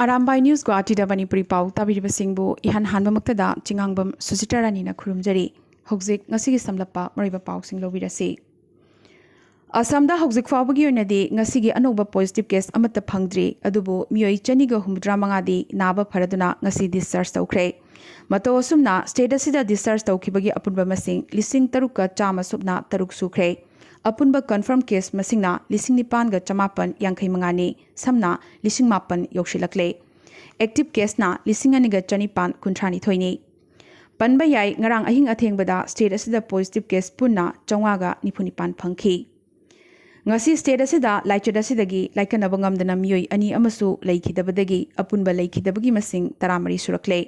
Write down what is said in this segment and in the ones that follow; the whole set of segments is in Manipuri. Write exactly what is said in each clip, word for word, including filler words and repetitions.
ꯑꯔꯥꯝꯕꯥꯏ ꯅ꯭ꯌꯨꯁ ꯒꯨꯋꯥꯍꯥꯇꯤꯗ ꯃꯅꯤꯄꯨꯔꯤ ꯄꯥꯎ ꯇꯥꯕꯤꯔꯤꯕꯁꯤꯡꯕꯨ ꯏꯍꯥꯟ ꯍꯥꯟꯕꯃꯛꯇꯗ ꯆꯤꯉꯥꯡꯕꯝ ꯁꯨꯖꯤꯇꯥ ꯔꯥꯅꯤꯅ ꯈꯨꯔꯨꯝꯖꯔꯤ꯫ ꯍꯧꯖꯤꯛ ꯉꯁꯤꯒꯤ ꯁꯝꯂꯞꯄ ꯃꯔꯨꯑꯣꯏꯕ ꯄꯥꯎꯁꯤꯡ ꯂꯧꯕꯤꯔꯁꯤ꯫ ꯑꯁꯥꯝꯗ ꯍꯧꯖꯤꯛ ꯐꯥꯎꯕꯒꯤ ꯑꯣꯏꯅꯗꯤ ꯉꯁꯤꯒꯤ ꯑꯅꯧꯕ ꯄꯣꯖꯤꯇꯤꯚ ꯀꯦꯁ ꯑꯃꯠꯇ ꯐꯪꯗ꯭ꯔꯤ, ꯑꯗꯨꯕꯨ ꯃꯤꯑꯣꯏ ꯆꯅꯤꯒ ꯍꯨꯝꯐꯨꯇꯔꯥ ꯃꯉꯥꯗꯤ ꯅꯥꯕ ꯐꯔꯗꯨꯅ ꯉꯁꯤ ꯗꯤꯁꯆꯥꯔꯖ ꯇꯧꯈ꯭ꯔꯦ꯫ ꯃꯇꯧ ꯑꯁꯨꯝꯅ ꯁ꯭ꯇꯦꯠ ꯑꯁꯤꯗ ꯗꯤꯁꯆꯥꯔꯖ ꯇꯧꯈꯤꯕꯒꯤ ꯑꯄꯨꯟꯕ ꯃꯁꯤꯡ ꯂꯤꯁꯤꯡ ꯇꯔꯨꯛꯀ ꯆꯥꯝꯃ ꯁꯨꯞꯅ ꯇꯔꯨꯛ ꯁꯨꯈ꯭ꯔꯦ꯫ ꯑꯄꯨꯟꯕ ꯀꯟꯐꯥꯔꯝ ꯀꯦꯁ ꯃꯁꯤꯡꯅ ꯂꯤꯁꯤꯡ ꯅꯤꯄꯥꯟꯒ ꯆꯃꯥꯄꯟ ꯌꯥꯡꯈꯩ ꯃꯉꯥꯅꯤ, ꯁꯝꯅ ꯂꯤꯁꯤꯡ ꯃꯥꯄꯟ ꯌꯧꯁꯤꯜꯂꯛꯂꯦ꯫ ꯑꯦꯛꯇꯤꯚ ꯀꯦꯁꯅ ꯂꯤꯁꯤꯡ ꯑꯅꯤꯒ ꯆꯅꯤꯄꯥꯟ ꯀꯨꯟꯊ꯭ꯔꯥ ꯅꯤꯊꯣꯏꯅꯤ꯫ ꯄꯟꯕ ꯌꯥꯏ, ꯉꯔꯥꯡ ꯑꯍꯤꯡ ꯑꯊꯦꯡꯕꯗ ꯁ꯭ꯇꯦꯠ ꯑꯁꯤꯗ ꯄꯣꯖꯤꯇꯤꯚ ꯀꯦꯁ ꯄꯨꯟꯅ ꯆꯥꯝꯃꯉꯥꯒ ꯅꯤꯐꯨ ꯅꯤꯄꯥꯟ ꯐꯪꯈꯤ꯫ ꯉꯁꯤ ꯁ꯭ꯇꯦꯠ ꯑꯁꯤꯗ ꯂꯥꯏꯆꯠ ꯑꯁꯤꯗꯒꯤ ꯂꯥꯏꯀꯠꯅꯕ ꯉꯝꯗꯅ ꯃꯤꯑꯣꯏ ꯑꯅꯤ ꯑꯃꯁꯨ ꯂꯩꯈꯤꯗꯕꯗꯒꯤ ꯑꯄꯨꯟꯕ ꯂꯩꯈꯤꯗꯕꯒꯤ ꯃꯁꯤꯡ ꯇꯔꯥꯃꯔꯤ ꯁꯨꯔꯛꯂꯦ꯫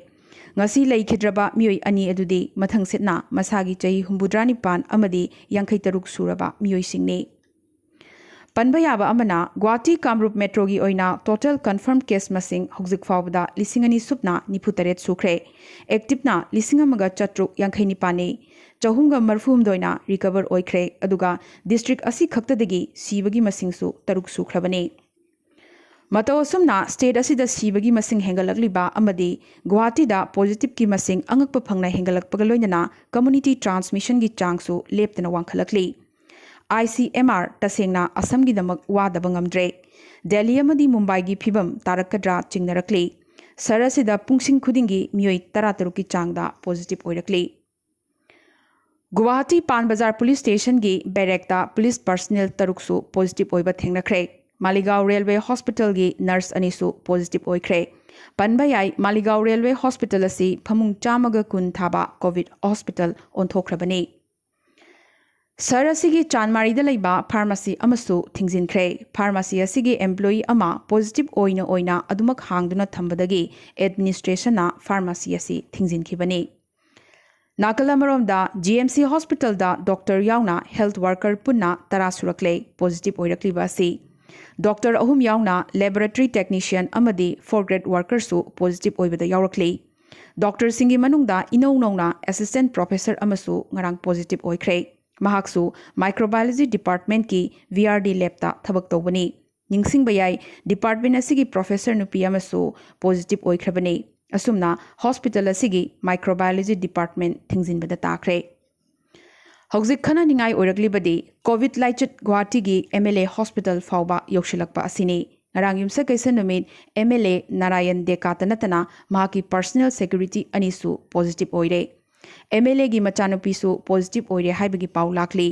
ꯉꯁꯤ ꯂꯩꯈꯤꯗ꯭ꯔꯕ ꯃꯤꯑꯣꯏ ꯑꯅꯤ ꯑꯗꯨꯗꯤ ꯃꯊꯪ ꯁꯤꯠꯅ ꯃꯁꯥꯒꯤ ꯆꯍꯤ ꯍꯨꯝꯐꯨꯇꯔꯥ ꯅꯤꯄꯥꯟ ꯑꯃꯗꯤ ꯌꯥꯡꯈꯩ ꯇꯔꯨꯛ ꯁꯨꯔꯕ ꯃꯤꯑꯣꯏꯁꯤꯡꯅꯤ꯫ ꯄꯟꯕ ꯌꯥꯕ ꯑꯃꯅ, ꯒꯨꯋꯥꯍꯥꯇꯤ ꯀꯥꯃꯔꯨꯞ ꯃꯦꯇ꯭ꯔꯣꯒꯤ ꯑꯣꯏꯅ ꯇꯣꯇꯦꯜ ꯀꯟꯐꯥꯔꯝ ꯀꯦꯁ ꯃꯁꯤꯡ ꯍꯧꯖꯤꯛ ꯐꯥꯎꯕꯗ ꯂꯤꯁꯤꯡ ꯑꯅꯤ ꯁꯨꯞꯅ ꯅꯤꯐꯨ ꯇꯔꯦꯠ ꯁꯨꯈ꯭ꯔꯦ꯫ ꯑꯦꯛꯇꯤꯚꯅ ꯂꯤꯁꯤꯡ ꯑꯃꯒ ꯆꯥꯇ꯭ꯔꯨꯛ ꯌꯥꯡꯈꯩ ꯅꯤꯄꯥꯟꯅꯤ꯫ ꯆꯍꯨꯝꯒ ꯃꯔꯤꯐꯨ ꯍꯨꯝꯗꯣꯏꯅ ꯔꯤꯀꯚꯔ ꯑꯣꯏꯈ꯭ꯔꯦ, ꯑꯗꯨꯒ ꯗꯤꯁꯇ꯭ꯔꯤꯛ ꯑꯁꯤ ꯈꯛꯇꯗꯒꯤ ꯁꯤꯕꯒꯤ ꯃꯁꯤꯡꯁꯨ ꯇꯔꯨꯛ ꯁꯨꯈ꯭ꯔꯕꯅꯤ꯫ ꯃꯇꯧ ꯑꯁꯨꯝꯅ ꯁ꯭ꯇꯦꯠ ꯑꯁꯤꯗ ꯁꯤꯕꯒꯤ ꯃꯁꯤꯡ ꯍꯦꯟꯒꯠꯂꯛꯂꯤꯕ ꯑꯃꯗꯤ ꯒꯨꯋꯥꯍꯥꯇꯤꯗ ꯄꯣꯖꯤꯇꯤꯚꯀꯤ ꯃꯁꯤꯡ ꯑꯉꯛꯄ ꯐꯪꯅ ꯍꯦꯟꯒꯠꯂꯛꯄꯒ ꯂꯣꯏꯅꯅ ꯀꯝꯃꯨꯅꯤꯇꯤ ꯇ꯭ꯔꯥꯟꯁꯃꯤꯁꯟꯒꯤ ꯆꯥꯡꯁꯨ ꯂꯦꯞꯇꯅ ꯋꯥꯡꯈꯠꯂꯛꯂꯤ꯫ ꯑꯥꯏ ꯁꯤ ꯑꯦꯝ ꯑꯥꯔ ꯇꯁꯦꯡꯅ ꯑꯁꯝꯒꯤꯗꯃꯛ ꯋꯥꯗꯕ ꯉꯝꯗ꯭ꯔꯦ꯫ ꯗꯦꯜꯂꯤ ꯑꯃꯗꯤ ꯃꯨꯝꯕꯥꯏꯒꯤ ꯐꯤꯚꯝ ꯇꯥꯔꯛꯀꯗ꯭ꯔꯥ ꯆꯤꯡꯅꯔꯛꯂꯤ꯫ ꯁꯍꯔ ꯑꯁꯤꯗ ꯄꯨꯡꯁꯤꯡ ꯈꯨꯗꯤꯡꯒꯤ ꯃꯤꯑꯣꯏ ꯇꯔꯥꯇꯔꯨꯛꯀꯤ ꯆꯥꯡꯗ ꯄꯣꯖꯤꯇꯤꯚ ꯑꯣꯏꯔꯛꯂꯤ꯫ ꯒꯨꯋꯥꯍꯥꯇꯤ ꯄꯥꯟ ꯕꯖꯥꯔ ꯄꯨꯂꯤꯁ ꯁ꯭ꯇꯦꯁꯟꯒꯤ ꯕꯦꯔꯦꯛꯇ ꯄꯨꯂꯤꯁ ꯄꯔꯁꯅꯦꯜ ꯇꯔꯨꯛꯁꯨ ꯄꯣꯖꯤꯇꯤꯚ ꯑꯣꯏꯕ ꯊꯦꯡꯅꯈ꯭ꯔꯦ꯫ ꯃꯥꯂꯤꯒꯥꯎ ꯔꯦꯜꯋꯦ ꯍꯣꯁꯄꯤꯇꯥꯜꯒꯤ ꯅꯔꯁ ꯑꯅꯤꯁꯨ ꯄꯣꯖꯤꯇꯤꯚ ꯑꯣꯏꯈ꯭ꯔꯦ꯫ ꯄꯟꯕ ꯌꯥꯏ, ꯃꯥꯂꯤꯒꯥꯎ ꯔꯦꯜꯋꯦ ꯍꯣꯁꯄꯤꯇꯥꯜ ꯑꯁꯤ ꯐꯃꯨꯡ ꯆꯥꯝꯃꯒ ꯀꯨꯟ ꯊꯥꯕ ꯀꯣꯚꯤꯗ ꯍꯣꯁꯄꯤꯇꯥꯜ ꯑꯣꯟꯊꯣꯛꯈ꯭ꯔꯕꯅꯤ꯫ ꯁꯍꯔ ꯑꯁꯤꯒꯤ ꯆꯥꯟꯃꯥꯔꯤꯗ ꯂꯩꯕ ꯐꯥꯔꯃꯥꯁꯤ ꯑꯃꯁꯨ ꯊꯤꯡꯖꯤꯟꯈ꯭ꯔꯦ꯫ ꯐꯥꯔꯃꯥꯁꯤ ꯑꯁꯤꯒꯤ ꯑꯦꯝꯄ꯭ꯂꯣꯌꯤ ꯑꯃ ꯄꯣꯖꯤꯇꯤꯚ ꯑꯣꯏꯅ ꯑꯣꯏꯅ ꯑꯗꯨꯃꯛ ꯍꯥꯡꯗꯨꯅ ꯊꯝꯕꯗꯒꯤ ꯑꯦꯗꯃꯤꯅꯤꯁꯇ꯭ꯔꯦꯁꯟꯅ ꯐꯥꯔꯃꯥꯁꯤ ꯑꯁꯤ ꯊꯤꯡꯖꯤꯟꯈꯤꯕꯅꯤ꯫ ꯅꯥꯀꯜ ꯑꯃꯔꯣꯝꯗ, ꯖꯤ ꯑꯦꯝ ꯁꯤ ꯍꯣꯁꯄꯤꯇꯥꯜꯗ ꯗꯣꯛꯇꯔ ꯌꯥꯎꯅ ꯍꯦꯜꯊ ꯋꯥꯔꯀꯔ ꯄꯨꯟꯅ ꯇꯔꯥ ꯁꯨꯔꯛꯂꯦ ꯄꯣꯖꯤꯇꯤꯚ ꯑꯣꯏꯔꯛꯂꯤꯕ ꯑꯁꯤ꯫ ꯗꯣꯛꯇꯔ ꯑꯍꯨꯝ ꯌꯥꯎꯅ ꯂꯦꯕꯣꯔꯦꯇꯔꯤ ꯇꯦꯛꯅꯤꯁꯤꯌꯟ ꯑꯃꯗꯤ ꯐꯣꯔ ꯒ꯭ꯔꯦꯗ ꯋꯥꯔꯀꯔꯁꯨ ꯄꯣꯖꯤꯇꯤꯚ ꯑꯣꯏꯕꯗ ꯌꯥꯎꯔꯛꯂꯤ꯫ ꯗꯣꯛꯇꯔꯁꯤꯡꯒꯤ ꯃꯅꯨꯡꯗ ꯏꯅꯧ ꯅꯧꯅ ꯑꯦꯁꯤꯁꯇꯦꯟꯠ ꯄ꯭ꯔꯣꯐꯦꯁꯔ ꯑꯃꯁꯨ ꯉꯔꯥꯡ ꯄꯣꯖꯤꯇꯤꯚ ꯑꯣꯏꯈ꯭ꯔꯦ꯫ ꯃꯍꯥꯛꯁꯨ ꯃꯥꯏꯀ꯭ꯔꯣꯕꯥꯏꯑꯣꯂꯣꯖꯤ ꯗꯤꯄꯥꯔꯠꯃꯦꯟꯠꯀꯤ ꯚꯤ ꯑꯥꯔ ꯗꯤ ꯂꯦꯕꯇ ꯊꯕꯛ ꯇꯧꯕꯅꯤ꯫ ꯅꯤꯡꯁꯤꯡꯕ ꯌꯥꯏ, ꯗꯤꯄꯥꯔꯠꯃꯦꯟ ꯑꯁꯤꯒꯤ ꯄ꯭ꯔꯣꯐꯦꯁꯔ ꯅꯨꯄꯤ ꯑꯃꯁꯨ ꯄꯣꯖꯤꯇꯤꯚ ꯑꯣꯏꯈ꯭ꯔꯕꯅꯤ꯫ ꯑꯁꯨꯝꯅ ꯍꯣꯁꯄꯤꯇꯥꯜ ꯑꯁꯤꯒꯤ ꯃꯥꯏꯀ꯭ꯔꯣꯕꯥꯏꯑꯣꯂꯣꯖꯤ ꯗꯤꯄꯥꯔꯠꯃꯦꯟ ꯊꯤꯡꯖꯤꯟꯕꯗ ꯇꯥꯈ꯭ꯔꯦ꯫ ꯍꯧꯖꯤꯛ ꯈꯟꯅꯅꯤꯡꯉꯥꯏ ꯑꯣꯏꯔꯛꯂꯤꯕꯗꯤ ꯀꯣꯚꯤꯗ ꯂꯥꯏꯆꯠ ꯒꯨꯋꯥꯍꯥꯇꯤꯒꯤ ꯑꯦꯝ ꯑꯦꯜ ꯑꯦ ꯍꯣꯁꯄꯤꯇꯥꯜ ꯐꯥꯎꯕ ꯌꯧꯁꯤꯜꯂꯛꯄ ꯑꯁꯤꯅꯤ꯫ ꯉꯔꯥꯡ ꯌꯨꯝꯁꯀꯩꯁ ꯅꯨꯃꯤꯠ ꯑꯦꯝ ꯑꯦꯜ ꯑꯦ ꯅꯥꯔꯥꯌꯟ ꯗꯦꯀꯥꯇ ꯅꯠꯇꯅ ꯃꯍꯥꯛꯀꯤ ꯄꯔꯁꯅꯦꯜ ꯁꯦꯀ꯭ꯌꯨꯔꯤꯇꯤ ꯑꯅꯤꯁꯨ ꯄꯣꯖꯤꯇꯤꯚ ꯑꯣꯏꯔꯦ꯫ ꯑꯦꯝ ꯑꯦꯜ ꯑꯦꯒꯤ ꯃꯆꯥꯅꯨꯄꯤꯁꯨ ꯄꯣꯖꯤꯇꯤꯚ ꯑꯣꯏꯔꯦ ꯍꯥꯏꯕꯒꯤ ꯄꯥꯎ ꯂꯥꯛꯂꯤ꯫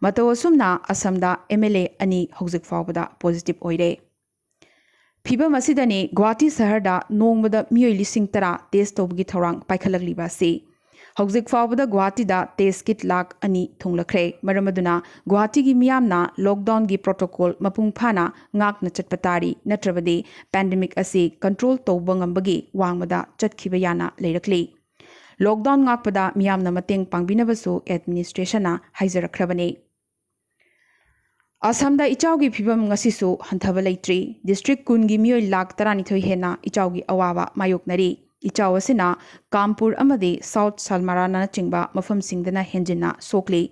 ꯃꯇꯧ ꯑꯁꯨꯝꯅ ꯑꯁꯥꯝꯗ ꯑꯦꯝ ꯑꯦꯜ ꯑꯦ ꯑꯅꯤ ꯍꯧꯖꯤꯛ ꯐꯥꯎꯕꯗ ꯄꯣꯖꯤꯇꯤꯚ ꯑꯣꯏꯔꯦ꯫ ꯐꯤꯕꯝ ꯑꯁꯤꯗꯅꯤ ꯒꯨꯋꯥꯍꯥꯇꯤ ꯁꯍꯔꯗ ꯅꯣꯡꯃꯗ ꯃꯤꯑꯣꯏ ꯂꯤꯁꯤꯡ ꯇꯔꯥ ꯇꯦꯁ ꯇꯧꯕꯒꯤ ꯊꯧꯔꯥꯡ ꯄꯥꯏꯈꯠꯂꯛꯂꯤꯕ ꯑꯁꯤ꯫ ꯍꯧꯖꯤꯛ ꯐꯥꯎꯕꯗ ꯒꯨꯋꯥꯍꯥꯇꯤꯗ ꯇꯦꯁ ꯀꯤꯠ ꯂꯥꯈ ꯑꯅꯤ ꯊꯨꯡꯂꯈ꯭ꯔꯦ꯫ ꯃꯔꯝ ꯑꯗꯨꯅ ꯒꯨꯋꯥꯍꯥꯇꯤꯒꯤ ꯃꯤꯌꯥꯝꯅ ꯂꯣꯛꯗꯥꯎꯟꯒꯤ ꯄ꯭ꯔꯣꯇꯣꯀꯣꯜ ꯃꯄꯨꯡ ꯐꯥꯅ ꯉꯥꯛꯅ ꯆꯠꯄ ꯇꯥꯔꯤ, ꯅꯠꯇ꯭ꯔꯕꯗꯤ ꯄꯦꯟꯗꯦꯃꯤꯛ ꯑꯁꯤ ꯀꯟꯇ꯭ꯔꯣꯜ ꯇꯧꯕ ꯉꯝꯕꯒꯤ ꯋꯥꯡꯃꯗ ꯆꯠꯈꯤꯕ ꯌꯥꯅ ꯂꯩꯔꯛꯂꯤ꯫ ꯂꯣꯛꯗꯥꯎꯟ ꯉꯥꯛꯄꯗ ꯃꯤꯌꯥꯝꯅ ꯃꯇꯦꯡ ꯄꯥꯡꯕꯤꯅꯕꯁꯨ ꯑꯦꯗꯃꯤꯅꯤꯁꯇ꯭ꯔꯦꯁꯟꯅ ꯍꯥꯏꯖꯔꯛꯈ꯭ꯔꯕꯅꯤ꯫ ꯑꯁꯥꯝꯗ ꯏꯆꯥꯎꯒꯤ ꯐꯤꯕꯝ ꯉꯁꯤꯁꯨ ꯍꯟꯊꯕ ꯂꯩꯇ꯭ꯔꯤ꯫ ꯗꯤꯁꯇ꯭ꯔꯤꯛ ꯀꯨꯟꯒꯤ ꯃꯤꯑꯣꯏ ꯂꯥꯈ ꯇꯔꯥꯅꯤꯊꯣꯏ ꯍꯦꯟꯅ ꯏꯆꯥꯎꯒꯤ ꯑꯋꯥꯕ ꯃꯥꯌꯣꯛꯅꯔꯤ꯫ ꯏꯆꯥꯎ ꯑꯁꯤꯅ ꯀꯥꯝꯄꯨꯔ ꯑꯃꯗꯤ ꯁꯥꯎꯠ ꯁꯜꯃꯥꯔꯥꯅꯆꯤꯡꯕ ꯃꯐꯝꯁꯤꯡꯗꯅ ꯍꯦꯟꯖꯤꯟꯅ ꯁꯣꯛꯂꯤ꯫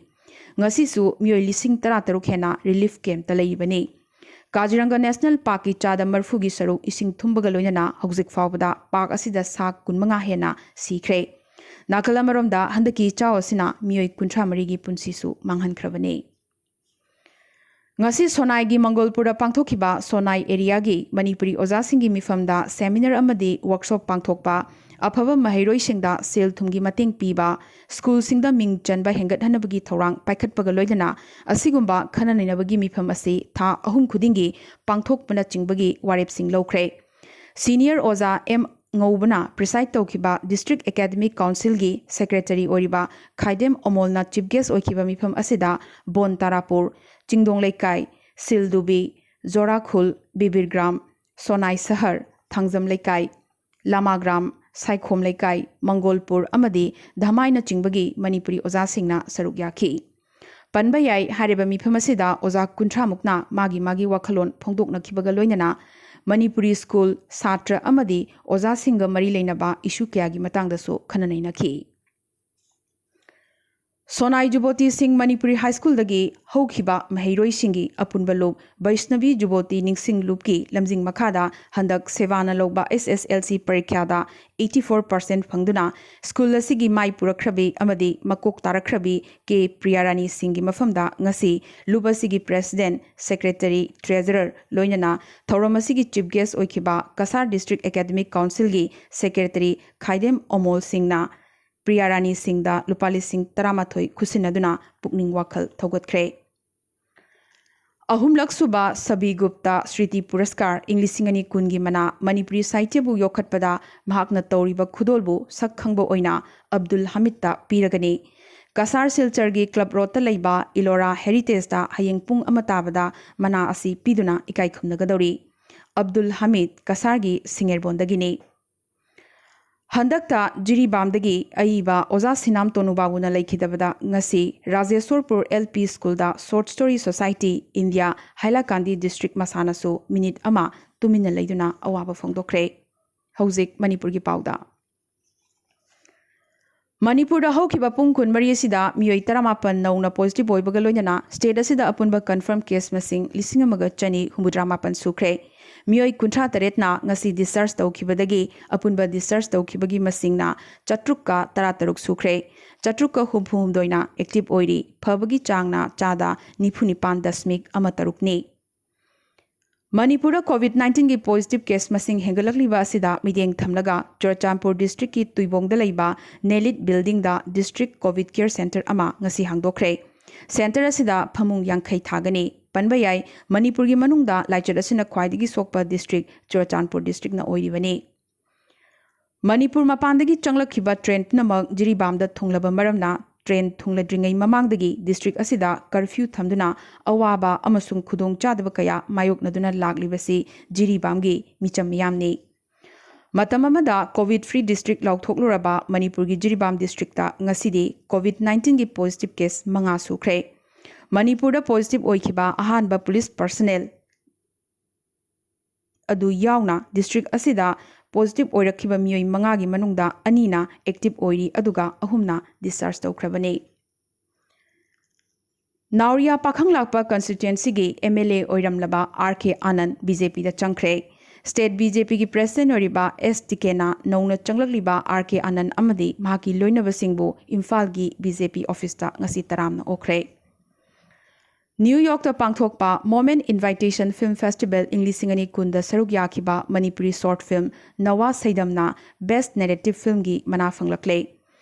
ꯉꯁꯤꯁꯨ ꯃꯤꯑꯣꯏ ꯂꯤꯁꯤꯡ ꯇꯔꯥꯇꯔꯨꯛ ꯍꯦꯟꯅ ꯔꯤꯂꯤꯐ ꯀꯦꯝꯞꯇ ꯂꯩꯔꯤꯕꯅꯤ꯫ ꯀꯥꯖꯤꯔꯪꯒ ꯅꯦꯁꯅꯦꯜ ꯄꯥꯔꯛꯀꯤ ꯆꯥꯗ ꯃꯔꯤꯐꯨꯒꯤ ꯁꯔꯨꯛ ꯏꯁꯤꯡ ꯊꯨꯝꯕꯒ ꯂꯣꯏꯅꯅ ꯍꯧꯖꯤꯛ ꯐꯥꯎꯕꯗ ꯄꯥꯔꯛ ꯑꯁꯤꯗ ꯁꯥ ꯀꯨꯟꯃꯉꯥ ꯍꯦꯟꯅ ꯁꯤꯈ꯭ꯔꯦ꯫ ꯅꯥꯀꯜ ꯑꯃꯔꯣꯝꯗ ꯍꯟꯗꯛꯀꯤ ꯏꯆꯥꯎ ꯑꯁꯤꯅ ꯃꯤꯑꯣꯏ ꯀꯨꯟꯊ꯭ꯔꯥ ꯃꯔꯤꯒꯤ ꯄꯨꯟꯁꯤꯁꯨ ꯃꯥꯡꯍꯟꯈ꯭ꯔꯕꯅꯤ꯫ ꯉꯁꯤ ꯁꯣꯅꯥꯏꯒꯤ ꯃꯪꯒꯣꯜꯄꯨꯔꯗ ꯄꯥꯡꯊꯣꯛꯈꯤꯕ ꯁꯣꯅꯥꯏ ꯑꯦꯔꯤꯌꯥꯒꯤ ꯃꯅꯤꯄꯨꯔꯤ ꯑꯣꯖꯥꯁꯤꯡꯒꯤ ꯃꯤꯐꯝꯗ ꯁꯦꯃꯤꯅꯥꯔ ꯑꯃꯗꯤ ꯋꯥꯔꯛꯁꯣꯞ ꯄꯥꯡꯊꯣꯛꯄ, ꯑꯐꯕ ꯃꯍꯩꯔꯣꯏꯁꯤꯡꯗ ꯁꯦꯜ ꯊꯨꯝꯒꯤ ꯃꯇꯦꯡ ꯄꯤꯕ, ꯁ꯭ꯀꯨꯜꯁꯤꯡꯗ ꯃꯤꯡ ꯆꯟꯕ ꯍꯦꯟꯒꯠꯍꯟꯅꯕꯒꯤ ꯊꯧꯔꯥꯡ ꯄꯥꯏꯈꯠꯄꯒ ꯂꯣꯏꯅꯅ ꯑꯁꯤꯒꯨꯝꯕ ꯈꯟꯅ ꯅꯩꯅꯕꯒꯤ ꯃꯤꯐꯝ ꯑꯁꯤ ꯊꯥ ꯑꯍꯨꯝ ꯈꯨꯗꯤꯡꯒꯤ ꯄꯥꯡꯊꯣꯛꯄꯅꯆꯤꯡꯕꯒꯤ ꯋꯥꯔꯦꯞꯁꯤꯡ ꯂꯧꯈ꯭ꯔꯦ꯫ ꯁꯤꯅꯤꯌꯔ ꯑꯣꯖꯥ ꯑꯦꯝ ꯉꯧꯕꯅ ꯄ꯭ꯔꯤꯁꯥꯏꯗ ꯇꯧꯈꯤꯕ ꯗꯤꯁꯇ꯭ꯔꯤꯛ ꯑꯦꯀꯥꯗꯃꯤꯛ ꯀꯥꯎꯟꯁꯤꯜꯒꯤ ꯁꯦꯀ꯭ꯔꯦꯇꯔꯤ ꯑꯣꯏꯔꯤꯕ ꯈꯥꯏꯗꯦꯝ ꯑꯃꯣꯜꯅ ꯆꯤꯐ ꯒꯦꯁ ꯑꯣꯏꯈꯤꯕ ꯃꯤꯐꯝ ꯑꯁꯤꯗ ꯕꯣꯟ ꯇꯥꯔꯥꯄꯨꯔ, ꯆꯤꯡꯗꯣꯡ ꯂꯩꯀꯥꯏ, ꯁꯤꯜꯗꯨꯕꯤ, ꯖꯣꯔꯥꯈꯨꯜ, ꯕꯤꯕꯤꯔꯒ꯭ꯔꯥꯝ, ꯁꯣꯅꯥꯏ ꯁꯍꯔ, ꯊꯥꯡꯖꯝ ꯂꯩꯀꯥꯏ, ꯂꯥꯃꯥꯒ꯭ꯔꯥꯝ, ꯁꯥꯏꯈꯣꯝ ꯂꯩꯀꯥꯏ, ꯃꯪꯒꯣꯜꯄꯨꯔ ꯑꯃꯗꯤ ꯙꯃꯥꯏꯅꯆꯤꯡꯕꯒꯤ ꯃꯅꯤꯄꯨꯔꯤ ꯑꯣꯖꯥꯁꯤꯡꯅ ꯁꯔꯨꯛ ꯌꯥꯈꯤ꯫ ꯄꯟꯕ ꯌꯥꯏ, ꯍꯥꯏꯔꯤꯕ ꯃꯤꯐꯝ ꯑꯁꯤꯗ ꯑꯣꯖꯥ ꯀꯨꯟꯊ꯭ꯔꯥ ꯃꯨꯛꯅ ꯃꯥꯒꯤ ꯃꯥꯒꯤ ꯋꯥꯈꯜꯂꯣꯟ ꯐꯣꯡꯗꯣꯛꯅꯈꯤꯕꯒ ꯂꯣꯏꯅꯅ ꯃꯅꯤꯄꯨꯔꯤ ꯁ꯭ꯀꯨꯜ, ꯁꯥꯇ꯭ꯔ ꯑꯃꯗꯤ ꯑꯣꯖꯥꯁꯤꯡꯒ ꯃꯔꯤ ꯂꯩꯅꯕ ꯏꯁꯨ ꯀꯌꯥꯒꯤ ꯃꯇꯥꯡꯗꯁꯨ ꯈꯟꯅ ꯅꯩꯅꯈꯤ꯫ ꯁꯣꯅꯥꯏ ꯖꯨꯕꯣꯇꯤ ꯁꯤꯡ ꯃꯅꯤꯄꯨꯔꯤ ꯍꯥꯏ ꯁ꯭ꯀꯨꯜꯗꯒꯤ ꯍꯧꯈꯤꯕ ꯃꯍꯩꯔꯣꯏꯁꯤꯡꯒꯤ ꯑꯄꯨꯟꯕ ꯂꯨꯞ ꯕꯩꯁꯅꯕꯤ ꯖꯨꯕꯣꯇꯤ ꯅꯤꯡꯁꯤꯡ ꯂꯨꯞꯀꯤ ꯂꯝꯖꯤꯡ ꯃꯈꯥꯗ ꯍꯟꯗꯛ ꯁꯦꯕꯥꯅ ꯂꯧꯕ ꯑꯦꯁ ꯑꯦꯁ ꯑꯦꯜ ꯁꯤ ꯄꯔꯤꯈ꯭ꯌꯥꯗ eighty four percent ꯐꯪꯗꯨꯅ ꯁ꯭ꯀꯨꯜ ꯑꯁꯤꯒꯤ ꯃꯥꯏ ꯄꯨꯔꯛꯈ꯭ꯔꯕꯤ ꯑꯃꯗꯤ ꯃꯀꯣꯛ ꯇꯥꯔꯛꯈ꯭ꯔꯕꯤ ꯀꯦ ꯄ꯭ꯔꯤꯌꯥꯔꯥꯅꯤ ꯁꯤꯡꯒꯤ ꯃꯐꯝꯗ ꯉꯁꯤ ꯂꯨꯞ ꯑꯁꯤꯒꯤ ꯄ꯭ꯔꯦꯁꯤꯗꯦꯟꯠ, ꯁꯦꯀ꯭ꯔꯦꯇꯔꯤ, ꯇ꯭ꯔꯦꯖꯔꯔ ꯂꯣꯏꯅꯅ ꯊꯧꯔꯝ ꯑꯁꯤꯒꯤ ꯆꯤꯐ ꯒꯦꯁ꯭ꯠ ꯑꯣꯏꯈꯤꯕ ꯀꯁꯥꯔ ꯗꯤꯁꯇ꯭ꯔꯤꯛ ꯑꯦꯀꯥꯗꯃꯤꯛ ꯀꯥꯎꯟꯁꯤꯜꯒꯤ ꯁꯦꯀ꯭ꯔꯦꯇꯔꯤ ꯈꯥꯏꯗꯦꯝ ꯑꯃꯣꯜ ꯁꯤꯡꯅ ꯄ꯭ꯔꯤꯌꯥꯔꯥꯅꯤ ꯁꯤꯡꯗ ꯂꯨꯄꯥ ꯂꯤꯁꯤꯡ ꯇꯔꯥꯃꯥꯊꯣꯏ ꯈꯨꯠꯁꯤꯟꯅꯗꯨꯅ ꯄꯨꯛꯅꯤꯡ ꯋꯥꯈꯜ ꯊꯧꯒꯠꯈ꯭ꯔꯦ꯫ ꯑꯍꯨꯝꯂꯛ ꯁꯨꯕ ꯁꯕꯤ ꯒꯨꯞꯇ ꯁ꯭ꯔꯤꯇꯤ ꯄꯨꯔꯁꯀꯥꯔ ꯏꯪ ꯂꯤꯁꯤꯡ ꯑꯅꯤ ꯀꯨꯟꯒꯤ ꯃꯅꯥ ꯃꯅꯤꯄꯨꯔꯤ ꯁꯥꯍꯤꯇ꯭ꯌꯕꯨ ꯌꯣꯛꯈꯠꯄꯗ ꯃꯍꯥꯛꯅ ꯇꯧꯔꯤꯕ ꯈꯨꯗꯣꯜꯕꯨ ꯁꯛ ꯈꯪꯕ ꯑꯣꯏꯅ ꯑꯕꯗꯨꯜ ꯍꯃꯤꯗꯇ ꯄꯤꯔꯒꯅꯤ꯫ ꯀꯁꯥꯔ ꯁꯤꯜꯆꯔꯒꯤ ꯀ꯭ꯂꯕ ꯔꯣꯗꯇ ꯂꯩꯕ ꯏꯂꯣꯔꯥ ꯍꯦꯔꯤꯇꯦꯖꯇ ꯍꯌꯦꯡ ꯄꯨꯡ ꯑꯃ ꯇꯥꯕꯗ ꯃꯅꯥ ꯑꯁꯤ ꯄꯤꯗꯨꯅ ꯏꯀꯥꯏ ꯈꯨꯝꯅꯒꯗꯧꯔꯤ꯫ ꯑꯕꯗꯨꯜ ꯍꯃꯤꯗ ꯀꯁꯥꯔꯒꯤ ꯁꯤꯡꯉꯦꯔꯕꯣꯟꯗꯒꯤꯅꯤ꯫ ꯍꯟꯗꯛꯇ ꯖꯤꯔꯤꯕꯥꯝꯗꯒꯤ ꯑꯏꯕ ꯑꯣꯖꯥ ꯁꯤꯅꯥꯝ ꯇꯣꯅꯨꯕꯥꯕꯨꯅ ꯂꯩꯈꯤꯗꯕꯗ ꯉꯁꯤ ꯔꯥꯖꯦꯁ꯭ꯋꯔꯄꯨꯔ ꯑꯦꯜ ꯄꯤ ꯁ꯭ꯀꯨꯜꯗ short story society India Hailakandi district ꯃꯁꯥꯟꯅꯁꯨ ꯃꯤꯅꯤꯠ ꯑꯃ ꯇꯨꯃꯤꯟꯅ ꯂꯩꯗꯨꯅ ꯑꯋꯥꯕ ꯐꯣꯡꯗꯣꯛꯈ꯭ꯔꯦ꯫ ꯍꯧꯖꯤꯛ ꯃꯅꯤꯄꯨꯔꯒꯤ ꯄꯥꯎꯗ꯫ ꯃꯅꯤꯄꯨꯔꯗ ꯍꯧꯈꯤꯕ ꯄꯨꯡ ꯀꯨꯟꯃꯔꯤ ꯑꯁꯤꯗ ꯃꯤꯑꯣꯏ ꯇꯔꯥꯃꯥꯄꯟ ꯅꯧꯅ ꯄꯣꯖꯤꯇꯤꯚ ꯑꯣꯏꯕꯒ ꯂꯣꯏꯅꯅ ꯁ꯭ꯇꯦꯠ ꯑꯁꯤꯗ ꯑꯄꯨꯟꯕ ꯀꯟꯐꯔꯝ ꯀꯦꯁ ꯃꯁꯤꯡ ꯂꯤꯁꯤꯡ ꯑꯃꯒ ꯆꯅꯤ ꯍꯨꯝꯐꯨꯇꯔꯥ ꯃꯥꯄꯟ ꯁꯨꯈ꯭ꯔꯦ꯫ ꯃꯤꯑꯣꯏ ꯀꯨꯟꯊ꯭ꯔꯥ ꯇꯔꯦꯠꯅ ꯉꯁꯤ ꯗꯤꯁꯆꯥꯔꯖ ꯇꯧꯈꯤꯕꯗꯒꯤ ꯑꯄꯨꯟꯕ ꯗꯤꯁꯆꯥꯔꯖ ꯇꯧꯈꯤꯕꯒꯤ ꯃꯁꯤꯡꯅ ꯆꯥꯇ꯭ꯔꯨꯛꯀ ꯇꯔꯥꯇꯔꯨꯛ ꯁꯨꯈ꯭ꯔꯦ꯫ ꯆꯥꯇ꯭ꯔꯨꯛꯀ ꯍꯨꯝꯐꯨ ꯍꯨꯝꯗꯣꯏꯅ ꯑꯦꯛꯇꯤꯚ ꯑꯣꯏꯔꯤ꯫ ꯐꯕꯒꯤ ꯆꯥꯡꯅ ꯆꯥꯗ ꯅꯤꯐꯨ ꯅꯤꯄꯥꯟ ꯗꯁꯃꯤꯛ ꯑꯃ ꯇꯔꯨꯛꯅꯤ꯫ ꯃꯅꯤꯄꯨꯔꯗ ꯀꯣꯚꯤꯗ ꯅꯥꯏꯟꯇꯤꯟꯒꯤ ꯄꯣꯖꯤꯇꯤꯚ ꯀꯦꯁ ꯃꯁꯤꯡ ꯍꯦꯟꯒꯠꯂꯛꯂꯤꯕ ꯑꯁꯤꯗ ꯃꯤꯠꯌꯦꯡ ꯊꯝꯂꯒ ꯆꯨꯔꯆꯥꯟꯄꯨꯔ ꯗꯤꯁꯇ꯭ꯔꯤꯛꯀꯤ ꯇꯨꯏꯕꯣꯡꯗ ꯂꯩꯕ ꯅꯦꯂꯤꯠ ꯕꯤꯜꯗꯤꯡꯗ ꯗꯤꯁꯇ꯭ꯔꯤꯛ ꯀꯣꯚꯤꯗ ꯀꯦꯌꯔ ꯁꯦꯟꯇꯔ ꯑꯃ ꯉꯁꯤ ꯍꯥꯡꯗꯣꯛꯈ꯭ꯔꯦ꯫ ꯁꯦꯟꯇꯔ ꯑꯁꯤꯗ ꯐꯃꯨꯡ ꯌꯥꯡꯈꯩ ꯊꯥꯒꯅꯤ꯫ ꯄꯟꯕ ꯌꯥꯏ, ꯃꯅꯤꯄꯨꯔꯒꯤ ꯃꯅꯨꯡꯗ ꯂꯥꯏꯆꯠ ꯑꯁꯤꯅ ꯈ꯭ꯋꯥꯏꯗꯒꯤ ꯁꯣꯛꯄ ꯗꯤꯁꯇ꯭ꯔꯤꯛ ꯆꯨꯔꯆꯥꯟꯄꯨꯔ ꯗꯤꯁꯇ꯭ꯔꯤꯛꯅ ꯑꯣꯏꯔꯤꯕꯅꯤ꯫ ꯃꯅꯤꯄꯨꯔ ꯃꯄꯥꯟꯗꯒꯤ ꯆꯪꯂꯛꯈꯤꯕ ꯇ꯭ꯔꯦꯟ ꯄꯨꯝꯅꯃꯛ ꯖꯤꯔꯤꯕꯥꯝꯗ ꯊꯨꯡꯂꯕ ꯃꯔꯝꯅ ꯇ꯭ꯔꯦꯟ ꯊꯨꯡꯂꯗ꯭ꯔꯤꯉꯩ ꯃꯃꯥꯡꯗꯒꯤ ꯗꯤꯁꯇ꯭ꯔꯤꯛ ꯑꯁꯤꯗ ꯀꯔꯐ꯭ꯌꯨ ꯊꯝꯗꯨꯅ ꯑꯋꯥꯕ ꯑꯃꯁꯨꯡ ꯈꯨꯗꯣꯡꯆꯥꯗꯕ ꯀꯌꯥ ꯃꯥꯌꯣꯛꯅꯗꯨꯅ ꯂꯥꯛꯂꯤꯕꯁꯤ ꯖꯤꯔꯤꯕꯥꯝꯒꯤ ꯃꯤꯆꯝ ꯃꯤꯌꯥꯝꯅꯤ꯫ ꯃꯇꯝ ꯑꯃꯗ ꯀꯣꯚꯤꯗ ꯐ꯭ꯔꯤ ꯗꯤꯁꯇ꯭ꯔꯤꯛ ꯂꯥꯎꯊꯣꯛꯂꯨꯔꯕ ꯃꯅꯤꯄꯨꯔꯒꯤ ꯖꯤꯔꯤꯕꯥꯝ ꯗꯤꯁꯇ꯭ꯔꯤꯛꯇ ꯉꯁꯤꯗꯤ ꯀꯣꯚꯤꯗ ꯅꯥꯏꯟꯇꯤꯟꯒꯤ ꯄꯣꯖꯤꯇꯤꯚ ꯀꯦꯁ ꯃꯉꯥ ꯁꯨꯈ꯭ꯔꯦ꯫ ꯃꯅꯤꯄꯨꯔꯗ ꯄꯣꯖꯤꯇꯤꯚ ꯑꯣꯏꯈꯤꯕ ꯑꯍꯥꯟꯕ ꯄꯨꯂꯤꯁ ꯄꯔꯁꯅꯦꯜ ꯑꯗꯨ ꯌꯥꯎꯅ ꯗꯤꯁꯇ꯭ꯔꯤꯛ ꯑꯁꯤꯗ ꯄꯣꯖꯤꯇꯤꯚ ꯑꯣꯏꯔꯛꯈꯤꯕ ꯃꯤꯑꯣꯏ ꯃꯉꯥꯒꯤ ꯃꯅꯨꯡꯗ ꯑꯅꯤꯅ ꯑꯦꯛꯇꯤꯚ ꯑꯣꯏꯔꯤ, ꯑꯗꯨꯒ ꯑꯍꯨꯝꯅ ꯗꯤꯁꯆꯥꯔꯖ ꯇꯧꯈ꯭ꯔꯕꯅꯤ꯫ ꯅꯥꯎꯔꯤꯌꯥ ꯄꯥꯈꯪꯂꯥꯛꯄ ꯀꯟꯁꯇꯤꯇ꯭ꯋꯦꯟꯁꯤꯒꯤ ꯑꯦꯝ ꯑꯦꯜ ꯑꯦ ꯑꯣꯏꯔꯝꯂꯕ ꯑꯥꯔ ꯀꯦ ꯑꯥꯅꯟꯗ ꯕꯤ ꯖꯦ ꯄꯤꯗ ꯆꯪꯈ꯭ꯔꯦ꯫ ꯁ꯭ꯇꯦꯠ ꯕꯤ ꯖꯦ ꯄꯤꯒꯤ ꯄ꯭ꯔꯦꯁꯤꯗꯦꯟꯠ ꯑꯣꯏꯔꯤꯕ ꯑꯦꯁ ꯇꯤꯀꯦꯅ ꯅꯧꯅ ꯆꯪꯂꯛꯂꯤꯕ ꯑꯥꯔ ꯀꯦ ꯑꯥꯅꯟꯗ ꯑꯃꯗꯤ ꯃꯍꯥꯛꯀꯤ ꯂꯣꯏꯅꯕꯁꯤꯡꯕꯨ ꯏꯝꯐꯥꯜꯒꯤ ꯕꯤ ꯖꯦ ꯄꯤ ꯑꯣꯐꯤꯁꯇ ꯉꯁꯤ ꯇꯔꯥꯝꯅ ꯑꯣꯛꯈ꯭ꯔꯦ꯫ ꯅ꯭ꯌꯨ ꯌꯣꯔꯛꯇ ꯄꯥꯡꯊꯣꯛꯄ ꯃꯣꯃꯦꯟꯠ ꯏꯟꯚꯥꯏꯇꯦꯁꯟ ꯐꯤꯜꯝ ꯐꯦꯁꯇꯤꯚꯦꯜ ꯏꯪ ꯂꯤꯁꯤꯡ ꯑꯅꯤ ꯀꯨꯟꯗ ꯁꯔꯨꯛ ꯌꯥꯈꯤꯕ ꯃꯅꯤꯄꯨꯔꯤ ꯁꯣꯔꯠ ꯐꯤꯜꯝ ꯅꯋꯥ ꯁꯩꯗꯝꯅ ꯕꯦꯁ꯭ꯠ ꯅꯦꯔꯦꯇꯤꯚ ꯐꯤꯜꯝꯒꯤ ꯃꯅꯥ ꯐꯪꯂꯛꯂꯦ꯫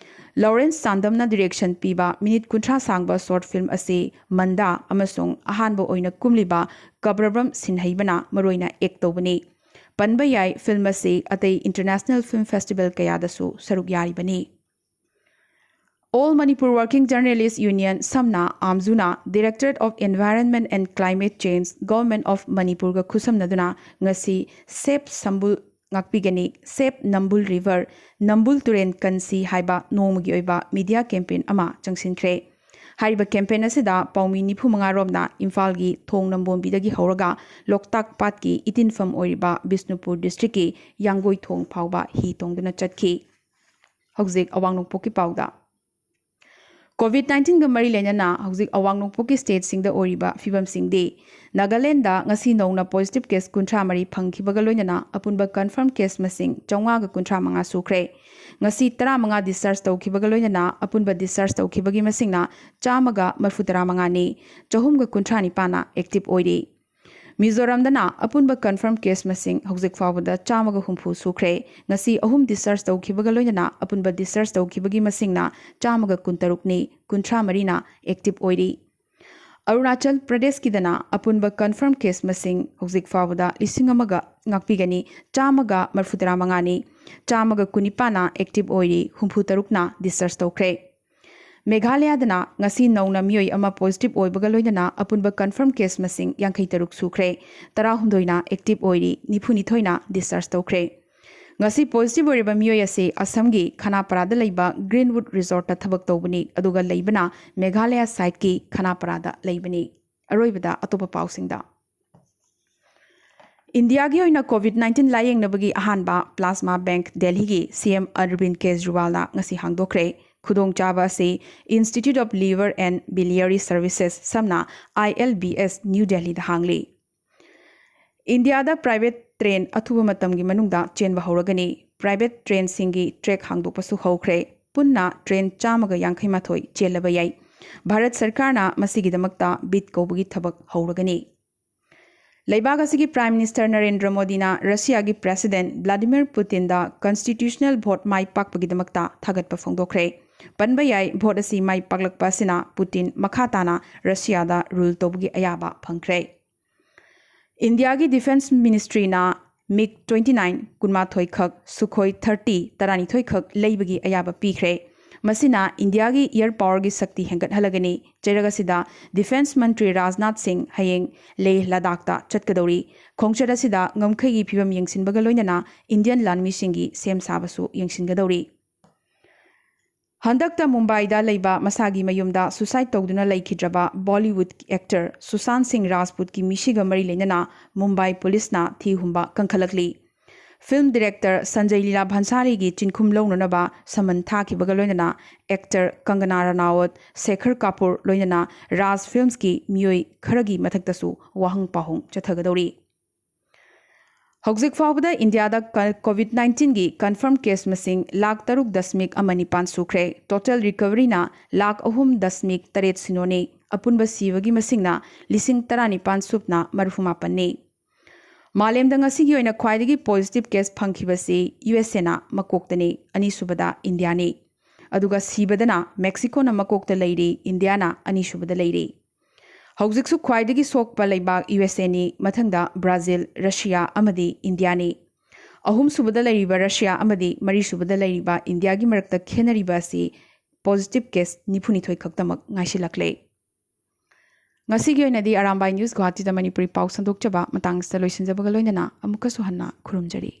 ꯂꯣꯔꯦꯟꯁ ꯆꯥꯟꯗꯝꯅ ꯗꯤꯔꯦꯛꯁꯟ ꯄꯤꯕ ꯃꯤꯅꯤꯠ ꯀꯨꯟꯊ꯭ꯔꯥ ꯁꯥꯡꯕ ꯁꯣꯔꯠ ꯐꯤꯜꯝ ꯑꯁꯤ ꯃꯟꯗꯥ ꯑꯃꯁꯨꯡ ꯑꯍꯥꯟꯕ ꯑꯣꯏꯅ ꯀꯨꯝꯂꯤꯕ ꯀꯕ꯭ꯔꯕ꯭ꯔꯝ ꯁꯤꯟꯍꯩꯕꯅ ꯃꯔꯨꯑꯣꯏꯅ ꯑꯦꯛ ꯇꯧꯕꯅꯤ꯫ ꯄꯟꯕ ꯌꯥꯏ, ꯐꯤꯜꯝ ꯑꯁꯤ ꯑꯇꯩ ꯏꯟꯇꯔꯅꯦꯁꯅꯦꯜ ꯐꯤꯜꯝ ꯐꯦꯁꯇꯤꯚꯦꯜ ꯀꯌꯥꯗꯁꯨ ꯁꯔꯨꯛ ꯌꯥꯔꯤꯕꯅꯤ꯫ All Manipur Working Journalist Union, ꯁꯝꯅ, ꯑꯥꯝꯖꯨꯅ Directorate of Environment and Climate Change, Government of ꯃꯅꯤꯄꯨꯔꯒ ꯈꯨꯠꯁꯝꯅꯗꯨꯅ ꯉꯁꯤ ꯁꯦꯞ ꯁꯝꯕꯨꯜ ꯉꯥꯛꯄꯤꯒꯅꯤ, ꯁꯦꯞ ꯅꯝꯕꯨꯜ ꯔꯤꯚꯔ, ꯅꯝꯕꯨꯜ ꯇꯨꯔꯦꯟ ꯀꯟꯁꯤ ꯍꯥꯏꯕ ꯅꯣꯡꯃꯒꯤ ꯑꯣꯏꯕ ꯃꯤꯗꯤꯌꯥ ꯀꯦꯝꯄꯦꯟ ꯑꯃ ꯆꯪꯁꯤꯟꯈ꯭ꯔꯦ꯫ ꯍꯥꯏꯔꯤꯕ ꯀꯦꯝꯄꯦꯟ ꯑꯁꯤꯗ ꯄꯥꯎꯃꯤ ꯅꯤꯐꯨ ꯃꯉꯥ ꯔꯣꯝꯅ ꯏꯝꯐꯥꯜꯒꯤ ꯊꯣꯡ ꯅꯝꯕꯣꯝꯕꯤꯗꯒꯤ ꯍꯧꯔꯒ ꯂꯣꯛꯇꯥꯛ ꯄꯥꯠꯀꯤ ꯏꯇꯤꯟꯐꯝ ꯑꯣꯏꯔꯤꯕ ꯕꯤꯁꯅꯨꯄꯨꯔ ꯗꯤꯁꯇ꯭ꯔꯤꯛꯀꯤ ꯌꯥꯡꯒꯣꯏ ꯊꯣꯡ ꯐꯥꯎꯕ ꯍꯤ ꯇꯣꯡꯗꯨꯅ ꯆꯠꯈꯤ꯫ ꯍꯧꯖꯤꯛ ꯑꯋꯥꯡ ꯅꯣꯡꯄꯣꯛꯀꯤ ꯄꯥꯎꯗ꯫ ꯀꯣꯚꯤꯗ ꯅꯥꯏꯟꯇꯤꯟꯒ ꯃꯔꯤ ꯂꯩꯅꯅ ꯍꯧꯖꯤꯛ ꯑꯋꯥꯡ ꯅꯣꯡꯄꯣꯛꯀꯤ ꯁ꯭ꯇꯦꯠꯁꯤꯡꯗ ꯑꯣꯏꯔꯤꯕ ꯐꯤꯕꯝꯁꯤꯡꯗꯤ: ꯅꯥꯒꯥꯂꯦꯟꯗ ꯉꯁꯤ ꯅꯧꯅ ꯄꯣꯖꯤꯇꯤꯚ ꯀꯦꯁ ꯀꯨꯟꯊ꯭ꯔꯥ ꯃꯔꯤ ꯐꯪꯈꯤꯕꯒ ꯂꯣꯏꯅꯅ ꯑꯄꯨꯟꯕ ꯀꯟꯐꯥꯔꯝ ꯀꯦꯁ ꯃꯁꯤꯡ ꯆꯥꯝꯃꯉꯥꯒ ꯀꯨꯟꯊ꯭ꯔꯥ ꯃꯉꯥ ꯁꯨꯈ꯭ꯔꯦ꯫ ꯉꯁꯤ ꯇꯔꯥꯃꯉꯥ ꯗꯤꯁꯆꯥꯔꯖ ꯇꯧꯈꯤꯕꯒ ꯂꯣꯏꯅꯅ ꯑꯄꯨꯟꯕ ꯗꯤꯁꯆꯥꯔꯖ ꯇꯧꯈꯤꯕꯒꯤ ꯃꯁꯤꯡꯅ ꯆꯥꯝꯃꯒ ꯃꯔꯤꯐꯨ ꯇꯔꯥ ꯃꯉꯥꯅꯤ꯫ ꯆꯍꯨꯝꯒ ꯀꯨꯟꯊ꯭ꯔꯥ ꯅꯤꯄꯥꯟꯅ ꯑꯦꯛꯇꯤꯚ ꯑꯣꯏꯔꯤ꯫ ꯃꯤꯖꯣꯔꯥꯝꯗꯅ ꯑꯄꯨꯟꯕ ꯀꯟꯐꯥꯔꯝ ꯀꯦꯁ ꯃꯁꯤꯡ ꯍꯧꯖꯤꯛ ꯐꯥꯎꯕꯗ ꯆꯥꯝꯃꯒ ꯍꯨꯝꯐꯨ ꯁꯨꯈ꯭ꯔꯦ꯫ ꯉꯁꯤ ꯑꯍꯨꯝ ꯗꯤꯁꯆꯥꯔꯖ ꯇꯧꯈꯤꯕꯒ ꯂꯣꯏꯅꯅ ꯑꯄꯨꯟꯕ ꯗꯤꯁꯆꯥꯔꯖ ꯇꯧꯈꯤꯕꯒꯤ ꯃꯁꯤꯡꯅ ꯆꯥꯝꯃꯒ ꯀꯨꯟꯇꯔꯨꯛꯅꯤ, ꯀꯨꯟꯊ꯭ꯔꯥ ꯃꯔꯤꯅ ꯑꯦꯛꯇꯤꯚ ꯑꯣꯏꯔꯤ꯫ ꯑꯔꯨꯅꯥꯆꯜ ꯄ꯭ꯔꯗꯦꯁꯀꯤꯗꯅ ꯑꯄꯨꯟꯕ ꯀꯟꯐꯥꯔꯝ ꯀꯦꯁ ꯃꯁꯤꯡ ꯍꯧꯖꯤꯛ ꯐꯥꯎꯕꯗ ꯂꯤꯁꯤꯡ ꯑꯃꯒ ꯉꯥꯛꯄꯤꯒꯅꯤ, ꯆꯥꯝꯃꯒ ꯃꯔꯤꯐꯨ ꯇꯔꯥ ꯃꯉꯥꯅꯤ, ꯆꯥꯝꯃꯒ ꯀꯨꯟꯅꯤꯄꯥꯟꯅ ꯑꯦꯛꯇꯤꯚ ꯑꯣꯏꯔꯤ, ꯍꯨꯝꯐꯨ ꯇꯔꯨꯛꯅ ꯗꯤꯁꯆꯥꯔꯖ ꯇꯧꯈ꯭ꯔꯦ꯫ ꯃꯦꯘꯥꯂꯌꯥꯗꯅ ꯉꯁꯤ ꯅꯧꯅ ꯃꯤꯑꯣꯏ ꯑꯃ ꯄꯣꯖꯤꯇꯤꯚ ꯑꯣꯏꯕꯒ ꯂꯣꯏꯅꯅ ꯑꯄꯨꯟꯕ ꯀꯟꯐꯥꯔꯝ ꯀꯦꯁ ꯃꯁꯤꯡ ꯌꯥꯡꯈꯩ ꯇꯔꯨꯛ ꯁꯨꯈ꯭ꯔꯦ, ꯇꯔꯥꯍꯨꯝꯗꯣꯏꯅ ꯑꯦꯛꯇꯤꯚ ꯑꯣꯏꯔꯤ, ꯅꯤꯐꯨꯅꯤꯊꯣꯏꯅ ꯗꯤꯁꯆꯥꯔꯖ ꯇꯧꯈ꯭ꯔꯦ꯫ ꯉꯁꯤ ꯄꯣꯖꯤꯇꯤꯚ ꯑꯣꯏꯔꯤꯕ ꯃꯤꯑꯣꯏ ꯑꯁꯤ ꯑꯁꯥꯝꯒꯤ ꯈꯅꯥꯄꯥꯔꯥꯗ ꯂꯩꯕ ꯒ꯭ꯔꯤꯟꯋꯨꯗ ꯔꯤꯖꯣꯔꯠꯇ ꯊꯕꯛ ꯇꯧꯕꯅꯤ, ꯑꯗꯨꯒ ꯂꯩꯕꯅ ꯃꯦꯘꯥꯂꯌꯥ ꯁꯥꯏꯠꯀꯤ ꯈꯅꯥꯄꯥꯔꯥꯗ ꯂꯩꯕꯅꯤ꯫ ꯑꯔꯣꯏꯕꯗ ꯑꯇꯣꯞꯄ ꯄꯥꯎꯁꯤꯡꯗ꯫ ꯏꯟꯗꯤꯌꯥꯒꯤ ꯑꯣꯏꯅ ꯀꯣꯚꯤꯗ ꯅꯥꯏꯟꯇꯤꯟ ꯂꯥꯌꯦꯡꯅꯕꯒꯤ ꯑꯍꯥꯟꯕ ꯄ꯭ꯂꯥꯁꯃꯥ ꯕꯦꯡꯛ ꯗꯦꯜꯍꯤꯒꯤ ꯁꯤ ꯑꯦꯝ ꯑꯔꯕꯤꯟꯗ ꯀꯦꯖꯔꯤꯋꯥꯜꯅ ꯉꯁꯤ ꯍꯥꯡꯗꯣꯛꯈ꯭ꯔꯦ꯫ ꯈꯨꯗꯣꯡꯆꯥꯕ ꯑꯁꯤ Institute of Liver and Biliary Services, ꯁꯝꯅ I L B S, New Delhi ꯗ ꯍꯥꯡꯂꯤ꯫ ꯏꯟꯗꯤꯌꯥꯗ private train ꯑꯊꯨꯕ ꯃꯇꯝꯒꯤ ꯃꯅꯨꯡꯗ ꯆꯦꯟꯕ ꯍꯧꯔꯒꯅꯤ꯫ Private train ꯁꯤꯡꯒꯤ track ꯍꯥꯡꯗꯣꯛꯄꯁꯨ ꯍꯧꯈ꯭ꯔꯦ꯫ ꯄꯨꯟꯅ train ꯆꯥꯝꯃꯒ ꯌꯥꯡꯈꯩ ꯃꯥꯊꯣꯏ ꯆꯦꯜꯂꯕ ꯌꯥꯏ꯫ ꯚꯥꯔꯠ ꯁꯔꯀꯥꯔꯅ ꯃꯁꯤꯒꯤꯗꯃꯛꯇ bid ꯀꯧꯕꯒꯤ ꯊꯕꯛ ꯍꯧꯔꯒꯅꯤ꯫ ꯂꯩꯕꯥꯛ ꯑꯁꯤꯒꯤ Prime Minister ꯅꯔꯦꯟꯗ꯭ꯔ ꯃꯣꯗꯤꯅ ꯔꯁꯤꯌꯥꯒꯤ President Vladimir Putin ꯗ constitutional vote ꯃꯥꯏ ꯄꯥꯛꯄꯒꯤꯗꯃꯛꯇ ꯊꯥꯒꯠꯄ ꯐꯣꯡꯗꯣꯛꯈ꯭ꯔꯦ꯫ ꯄꯟꯕ ꯌꯥꯏ, vote ꯑꯁꯤ ꯃꯥꯏ ꯄꯥꯛꯂꯛꯄ ꯑꯁꯤꯅ ꯄꯨꯇꯤꯟ ꯃꯈꯥ ꯇꯥꯅ ꯔꯁꯤꯌꯥꯗ rule ꯇꯧꯕꯒꯤ ꯑꯌꯥꯕ ꯐꯪꯈ꯭ꯔꯦ꯫ ꯏꯟꯗꯤꯌꯥꯒꯤ Defence Ministry ꯅ MiG twenty nine ꯀꯨꯟꯃꯥꯊꯣꯏ ꯈꯛ, Sukhoi thirty ꯇꯔꯥꯅꯤꯊꯣꯏ ꯈꯛ ꯂꯩꯕꯒꯤ ꯑꯌꯥꯕ ꯄꯤꯈ꯭ꯔꯦ꯫ ꯃꯁꯤꯅ ꯏꯟꯗꯤꯌꯥꯒꯤ air power ꯒꯤ ꯁꯛꯇꯤ ꯍꯦꯟꯒꯠꯍꯜꯂꯒꯅꯤ꯫ ꯆꯩꯔꯛ ꯑꯁꯤꯗ Defence ꯃꯟꯇ꯭ꯔꯤ ꯔꯥꯖꯅꯥꯊ ꯁꯤꯡ ꯍꯌꯦꯡ ꯂꯦꯍ ꯂꯗꯥꯈꯇ ꯆꯠꯀꯗꯧꯔꯤ꯫ ꯈꯣꯡꯆꯠ ꯑꯁꯤꯗ ꯉꯝꯈꯩꯒꯤ ꯐꯤꯕꯝ ꯌꯦꯡꯁꯤꯟꯕꯒ ꯂꯣꯏꯅꯅ Indian ꯂꯥꯟꯃꯤꯁꯤꯡꯒꯤ ꯁꯦꯝ ꯁꯥꯕꯁꯨ ꯌꯦꯡꯁꯤꯟꯒꯗꯧꯔꯤ꯫ ꯍꯟꯗꯛꯇ ꯃꯨꯝꯕꯥꯏꯗ ꯂꯩꯕ ꯃꯁꯥꯒꯤ ꯃꯌꯨꯝꯗ suicide ꯇꯧꯗꯨꯅ ꯂꯩꯈꯤꯗ꯭ꯔꯕ Bollywood actor ꯁꯨꯁꯥꯟ ꯁꯤꯡ ꯔꯥꯖꯄꯨꯠꯀꯤ ꯃꯤꯁꯤꯒ ꯃꯔꯤ ꯂꯩꯅꯅ ꯃꯨꯝꯕꯥꯏ ꯄꯨꯂꯤꯁꯅ ꯊꯤ ꯍꯨꯝꯕ ꯀꯟꯈꯠꯂꯛꯂꯤ꯫ Film director ꯁꯟꯖꯩ ꯂꯤꯂꯥ ꯚꯟꯁꯥꯂꯤꯒꯤ ꯆꯤꯟꯈꯨꯝ ꯂꯧꯅꯅꯕ summon ꯊꯥꯈꯤꯕꯒ ꯂꯣꯏꯅꯅ actor ꯀꯪꯒꯅꯥ ꯔꯅꯥꯋꯠ, ꯁꯦꯈꯔ ꯀꯥꯄꯨꯔ ꯂꯣꯏꯅꯅ ꯔꯥꯖ Films ꯀꯤ ꯃꯤꯑꯣꯏ ꯈꯔꯒꯤ ꯃꯊꯛꯇꯁꯨ ꯋꯥꯍꯪ ꯄꯥꯎꯍꯪ ꯆꯠꯊꯒꯗꯧꯔꯤ꯫ ꯍꯧꯖꯤꯛ ꯐꯥꯎꯕꯗ ꯏꯟꯗꯤꯌꯥꯗ ꯀ-, COVID nineteen ꯒꯤ confirm case ꯃꯁꯤꯡ ꯂꯥꯈ ꯇꯔꯨꯛ ꯗꯁꯃꯤꯛ ꯑꯃ ꯅꯤꯄꯥꯟ ꯁꯨꯈ꯭ꯔꯦ꯫ Total recovery ꯅ ꯂꯥꯈ ꯑꯍꯨꯝ ꯗꯁꯃꯤꯛ ꯇꯔꯦꯠ ꯁꯤꯅꯣꯅꯤ꯫ ꯑꯄꯨꯟꯕ ꯁꯤꯕꯒꯤ ꯃꯁꯤꯡꯅ ꯂꯤꯁꯤꯡ ꯇꯔꯥꯅꯤꯄꯥꯟ ꯁꯨꯞꯅ ꯃꯔꯤꯐꯨ ꯃꯥꯄꯟꯅꯤ꯫ ꯃꯥꯂꯦꯝꯗ ꯉꯁꯤꯒꯤ ꯑꯣꯏꯅ ꯈ꯭ꯋꯥꯏꯗꯒꯤ positive case ꯐꯪꯈꯤꯕꯁꯤ U S A ꯅ ꯃꯀꯣꯛꯇꯅꯤ, ꯑꯅꯤꯁꯨꯕꯗ ꯏꯟꯗꯤꯌꯥꯅꯤ꯫ ꯑꯗꯨꯒ ꯁꯤꯕꯗꯅ ꯃꯦꯛꯁꯤꯀꯣꯅ ꯃꯀꯣꯛꯇ ꯂꯩꯔꯤ, ꯏꯟꯗꯤꯌꯥꯅ ꯑꯅꯤꯁꯨꯕꯗ ꯂꯩꯔꯤ꯫ ꯍꯧꯖꯤꯛꯁꯨ ꯈ꯭ꯋꯥꯏꯗꯒꯤ ꯁꯣꯛꯄ ꯂꯩꯕꯥꯛ U S A ꯅꯤ, ꯃꯊꯪꯗ ꯕ꯭ꯔꯥꯖꯤꯜ, ꯔꯁꯤꯌꯥ ꯑꯃꯗꯤ ꯏꯟꯗꯤꯌꯥꯅꯤ꯫ ꯑꯍꯨꯝꯁꯨꯕꯗ ꯂꯩꯔꯤꯕ ꯔꯁꯤꯌꯥ ꯑꯃꯗꯤ ꯃꯔꯤꯁꯨꯕꯗ ꯂꯩꯔꯤꯕ ꯏꯟꯗꯤꯌꯥꯒꯤ ꯃꯔꯛꯇ ꯈꯦꯠꯅꯔꯤꯕ ꯑꯁꯤ positive case ꯅꯤꯐꯨꯅꯤꯊꯣꯏ ꯈꯛꯇꯃꯛ ꯉꯥꯏꯁꯤꯜꯂꯛꯂꯦ꯫ ꯉꯁꯤꯒꯤ ꯑꯣꯏꯅꯗꯤ ꯑꯔꯥꯝꯕꯥꯏ News ꯒꯨꯋꯥꯍꯥꯇꯤꯗ ꯃꯅꯤꯄꯨꯔꯤ ꯄꯥꯎ ꯁꯟꯗꯣꯛꯆꯕ ꯃꯇꯥꯡꯁꯤꯗ ꯂꯣꯏꯁꯤꯟꯖꯕꯒ ꯂꯣꯏꯅꯅ ꯑꯃꯨꯛꯀꯁꯨ ꯍꯟꯅ ꯈꯨꯔꯨꯝꯖꯔꯤ꯫